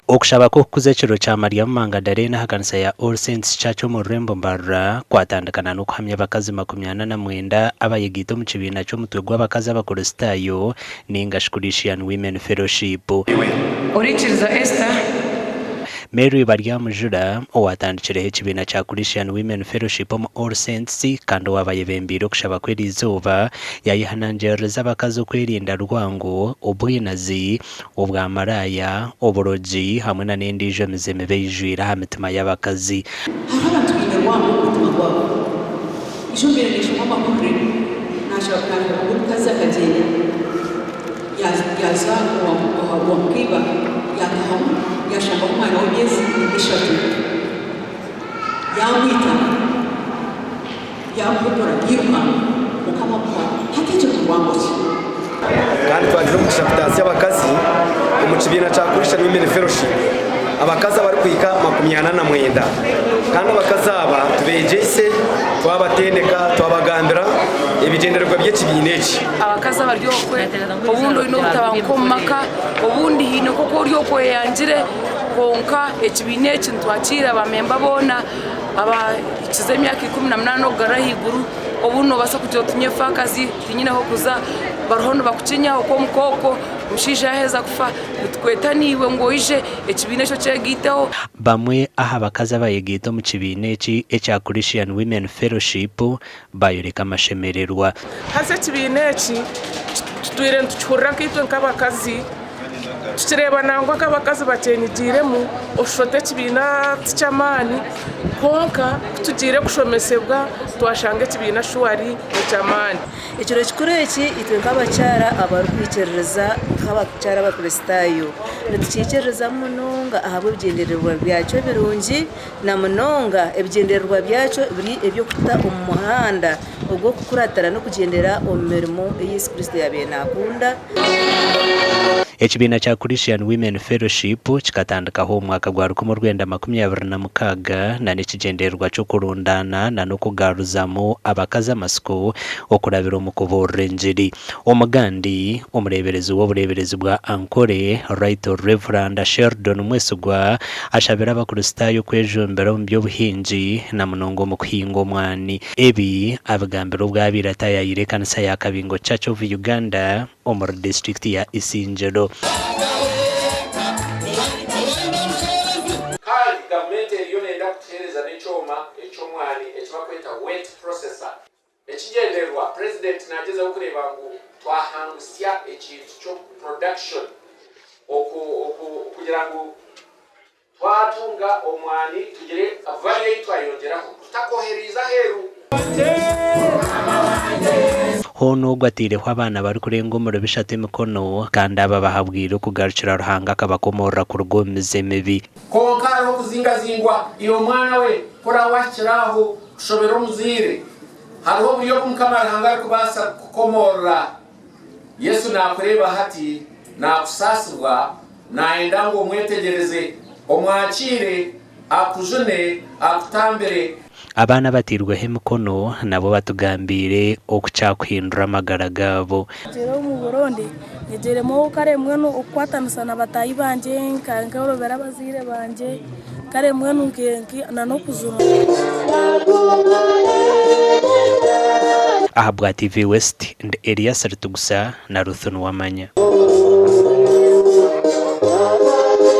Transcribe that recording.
Okushaba kw'okukuza ekiro kya Mariamu Mangadaleena aha kanisa ya All Saints Church omu rurembo Mbarara kwatandika n'okuhamya abakazi 49 abayegaita omu kibiina ky'omutwe gw'abakazi Abakristaayo ninga shi Christian Women Fellowship. Orikiriza Esther? Mary Baryamujura, owaatandikireho ekibiina kya Christian Women Fellowship omu All Saints kandi owaaba ayebembeire okushaba kw'eriizooba, yaayehanangiririza abakazi okwerinda rwango, obwinazi, obwamaraaya, oburogi hamwe na n'endiijo mize mibi eijwire aha mitima y'abakazi. Hariho abantu baine rwango omu mutima gwabo. Ijo mbaire ninshoma amahurire nashanga ngu omukazi akagyenda yaaza owa mukaiba yaatahamu yaashangamu omwana w'emyezi eshatu yaamwita yaamuhotora yairukanga mukama amuha hati ekyo ni rwango ki? Kandi twagira omugisha kutaasya abakazi omu kibiina kya Christian Women Fellowship, abakazi abarikuhika 49. Kandi abakazi aba tubeegyeise, twabatendeka, twabagambira ebigyendererwa by'ekibiina eki. Abakazi abari okwe obundi oine obutabanguko omu maka, obundi haine nk'oku ori okwe oyeyangire kwonka ekibiina eki nitwakiira bamemba boona abahikize emyaka 18 okugarura ahaiguru, obundi noobaasa kugira oti nyowe efaakazi tinyine ah'okuza, bariho nibakukinya okwo omuka okwo, omushaija yaaheza kufa nitukweta naiwe ngu oije ekibiina eki okyegaiteho. Bamwe aha bakazi abayegaita omu kibiina eki ekya Christian Women Fellowship bayoreka amashemererwa. Haza ekibiina eki tutwire nitukihurira nkaitwe nk'abakazi, tukireeba nangwa nk'abakazi bakyenyigiiremu, oshusha oti ekibiina tiky'amaani kwonka ku tugiire kushomesebwa twashanga ekibiina shuwari n'eky'amaani. Ekiro kikuru eki itwe nk'abakyara abarikwikiririza nk'abakyara Abakristaayo nitukiikiririzamu munonga ahabw'ebigyendererwa byakyo birungi na munonga ebigyendererwa byakyo biri eby'okututa omu muhanda ogw'okukuratira n'okugyendera omu mirimo ei Yesu Kristo yaabaire naakunda. Ekibiina kya Christian Women Fellowship kikatandikaho omu mwaka gwa 1926 na n'ekigyendererwa ky'okurundaana na n'okugaruzamu abakazi amatsiko okurabira omu kubuurira engiri. Omugandi, omureeberezi w'obureeberezi bwa Ankole, Right Rev. Sheldon Mwesigwa ashabire Abakristaayo kwejumbira omu by'obuhingi na munonga omu kuhinga omwani. Ebi abigambire obu abaire ataayaayire ekanisa ya Kabingo Church of Uganda omuri disiturikiti ya Isingiro. Kandi gavumenti eriyo neyenda kutuheereza n'ekyoma eky'omwani eki barikweta wet processor. Ekigyendererwa, Purezidenti nagyezaho kureeba ngu twahangusya ekintu kyo production oku oku kugira ngu Twatunga omwani tugire value ei twayongyeraho tutakohereize aheeru. Hoona ogwo ataireho abaana barikurenga omuri bishatu emikono, kandi aba abahabwire okugarukira Ruhanga akabakomoorora kuruga omu mize mibi. Kwonka hariho okuzingazingwa, iwe mwana we, ku oraabe waahikire aho kushobera omuzaire, hariho oburyo obu Mukama Ruhanga arikubaasa kukukomoorora. Yesu naakureeba hati, naakusaasibwa, Naayenda ngu omwetegyereze, omwakiire, akujune, akutambire. Abaana abatairweho emikono nabo batugambiire oku kyakuhindura amagara gaabo. Ngyire omu Burundi nyegyeremu kare mbwenu okukwatanisa na bataahi bangye nkorobera abazaire bangye kare mbwenu nan'okujunwa. Ahabwa TV West, ndi Elias Rutugutsa na Ruth Nuwamanya.